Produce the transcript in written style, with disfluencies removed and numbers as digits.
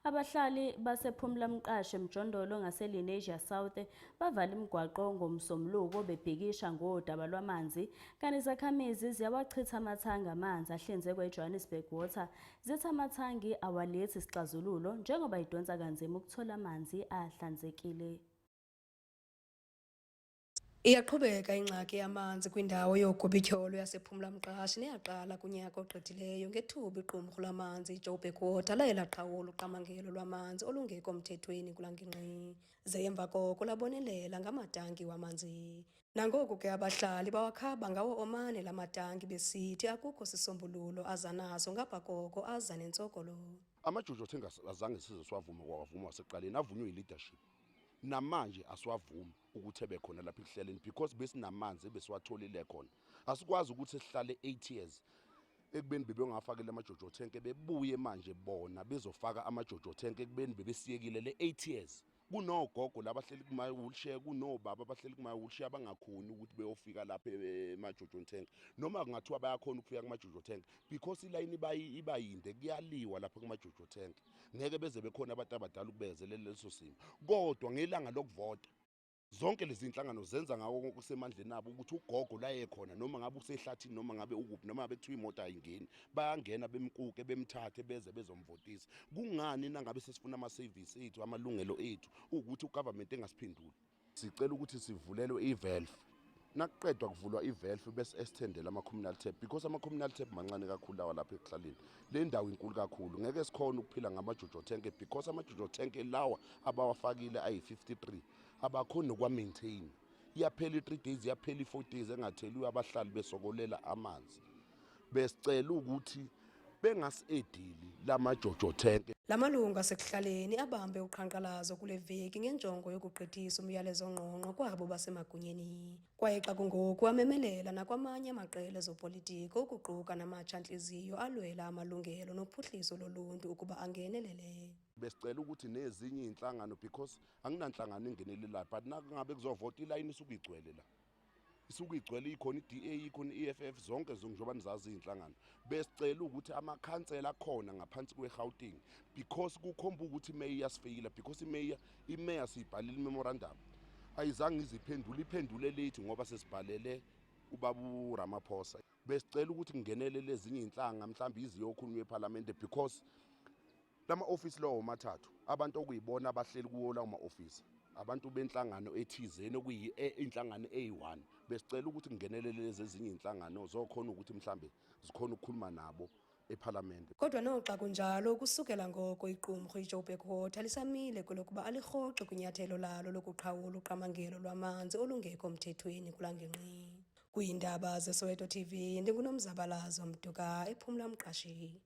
Abahlali basePhumla Mqashe eMjondolo ngaseLenasia South bavala imigwaqo ngoMsombuluko bebhikisha ngodaba lwamanzi kanti izakhamizi ziyawachitha amathangi amanzi ahlinzekwa iJohannesburg Water zithi amathangi awalethi isixazululo njengoba idonsa kanzima ukuthola amanzi ahlanzekile. Iyaqhubeka ingxaki yamanzi kwindawo yoogobityholo yasePhumlamqashi neyaqala kunyaka ogqithileyo ngethuba iqumrhu lamanzi iJoburg Water laye laqhawula uqamangelo lwamanzi olungekho mthethweni kula ngingqi, ze emva koko labonelela ngamatanki wamanzi. Nangoku ke abahlali bawakhaba ngawo omane la matanki besithi akukho sisombululo aza naso ngapha koko aza nentsokolo. Amajojo tank azange size siwavume kwawavuma wasekuqaleni, avunywe yi-leadership. Namanje asiwavumi ukuthi ebe khona lapha ekuhlaleni because besinamanzi ebesiwatholile khona. Asikwazi ukuthi sihlale 8 years ekubeni bebengafakile amajojo tank, bebuye manje bona bezofaka amajojo tank ekubeni bebesiyekile le 8 years. Kunogogo labahleli kuma-wheelchair, kunobaba abahleli kuma-wheelchair abangakhoni ukuthi beyofika lapha emajojo tank, noma kungathiwa bayakhona ukufika kuma-jojo tank because ilayini iba yinde, kuyaliwa lapha kuma-jojo tank. Ngeke beze bekhona abantu abadala ukubekezelela leso simo. Kodwa ngelanga lokuvota zonke lezi inhlangano zenza ngako konke okusemandleni abo ukuthi ugogo laye khona, noma ngabe usehlathini, noma ngabe ukuphi, noma ngabe kuthiwa imoto ayingeni, bayangena bemkuke, bemthathe, beze bezomvotisa. Kungani nangabe sesifuna ama-service ethu, amalungelo ethu, ukuthi ugovernment engasiphenduli? Sicela ukuthi sivulelwe i-valve. Nakuqedwa kuvulwa i-valve bese esithendela ama-communal tap because ama-communal tap mancane kakhulu lawa lapha ekuhlaleni. Le ndawo inkulu kakhulu, ngeke sikhone ukuphila ngamajojo tank because amajojo tank lawa abawafakile ayi-53 abakhoni nokwa-maintain. Iyaphela i-3 days, iyaphela i-4 days engatheliwe, abahlali besokolela amanzi. Besicela ukuthi bengasi-edili lamajojo tank. La malungu asekuhlaleni abambe uqhankqalazo kule veki ngenjongo yokugqithisa umyalezo ongqongqo kwabo basemagunyeni. Kwaye xa kungoku amemelela nakwamanye amaqela ezopolitiko ukuquka namatsha-ntliziyo alwela amalungelo nophuhliso loluntu ukuba angenelele. Besicela ukuthi nezinye iy'nhlangano because anginanhlangano engenelelayo, but nakungabe kuzovota ilayini isuke igcwele la, isuke igcwele, ikhona i-DA, ikhona i-EFF, zonke njengoba nizazi iy'nhlangano. Besicela ukuthi amakhansela akhona ngaphansi kwe-Gauteng because kukhomba ukuthi imeya iyasifeyila because imeya siyibhalile imemorandum, ayizange iziphendule, iphendule late ngoba sesibhalele ubaba uRamaphosa. Besicela ukuthi kungenele lezinye iy'nhlanga, mhlawumbe iziyokhulunywa ephalamende because lama office lawo mathathu abantu okuyibona abahleli kuwo lawo ma-office abantu benhlangano ethizeni okuyi inhlangano eyi-1. Besicela ukuthi kungenelele lezi ezinye iy'nhlangano zokhona ukuthi mhlambe zikhona ukukhuluma nabo ephalamende. Kodwa noxa kunjalo, ukusukela ngoko iqumrhu iJoburg Water lisamile kwelokuba alirhoxi kwinyathelo lalo lokuqhawula uqamangelo lwamanzi olungekho mthethweni kula ngingqi. Kwiindaba zeSoweto TV, ndinguNomzabalazo Mduka ePhumla Mqashi.